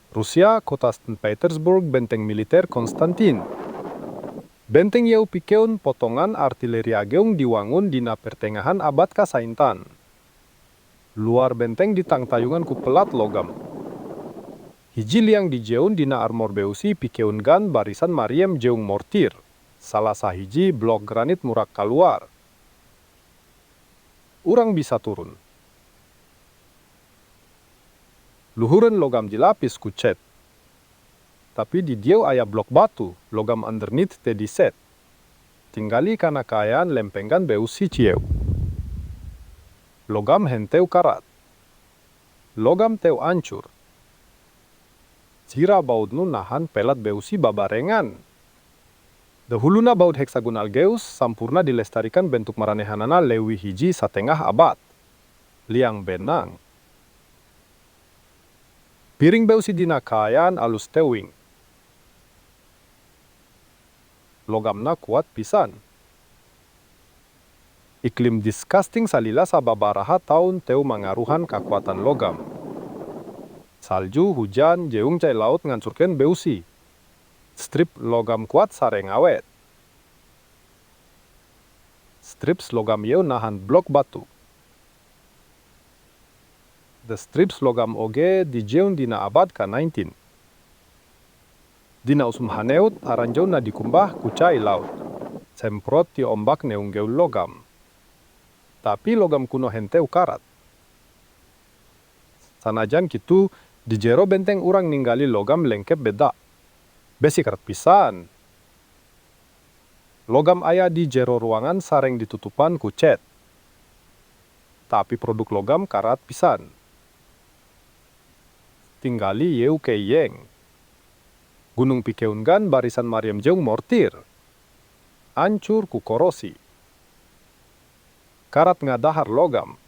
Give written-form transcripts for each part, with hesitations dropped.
Rusia, kota St. Petersburg, benteng militer Konstantin. Benteng ieu pikeun potongan artileri ageung diwangun dina pertengahan abad kasaintan. Luar benteng ditangtayungan ku pelat logam. Hiji liang dijieun dina armor beusi pikeun gan barisan mariem jeung mortir. Salah sahiji blok granit murak kaluar. Urang bisa turun. Luhureun logam dilapis ku cet. Tapi di dieu aya blok batu, logam underneath teu diset. Tinggali kana kaayaan lempengan beusi ieu. Logam henteu karat. Logam teu ancur. Sira baut nu nahan pelat beusi babarengan. Dahuluna baut heksagonal geus sampurna dilestarikan bentuk maranehanana leuwih 1½ abad. Liang benang. Piring beusi dina kaayaan alus teuing. Logamna kuat pisan. Iklim disgusting salila sababaraha taun teu mangaruhan kakuatan logam. Salju, hujan, jeung cai laut ngancurkeun beusi. Strip logam kuat sareng awet. Strips logam ieu nahan blok batu. The strips logam oge dijieun dina abad ka-19. Dina usum haneut, aranjeunna dikumbah ku cai laut. Semprot ti ombak neunggeul logam. Tapi logam kuno henteu karat. Sanajan kitu, di jero benteng urang ninggali logam lengkep beda. Besi karat pisan. Logam aya di jero ruangan sareng ditutupan ku cet. Tapi produk logam karat pisan. Tinggali ieu keyeng. Gunung pikeun gan barisan mariem jeung mortir. Ancur ku korosi. Karat ngadahar logam.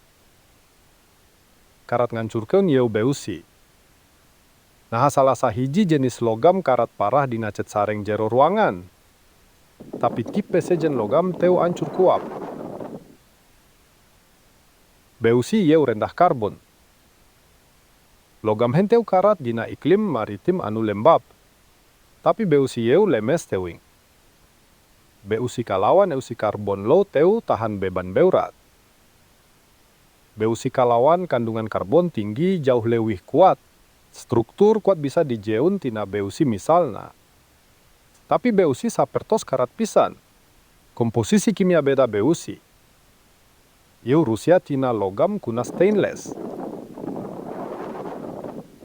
Karat ngancurkeun ieu beusi. Naha salah sahiji jenis logam karat parah dina cet sareng jero ruangan. Tapi tipe sejen logam teu ancur ku uap. Beusi ieu rendah karbon. Logam henteu karat dina iklim maritim anu lembab. Tapi beusi ieu lemes teuing. Beusi kalawan eusi karbon low teu tahan beban beurat. Beusi kalawan kandungan karbon tinggi jauh leuwih kuat. Struktur kuat bisa dijieun tina beusi misalna. Tapi beusi sapertos karat pisan. Komposisi kimia beda beusi. Ieu Rusia tina logam kuna stainless.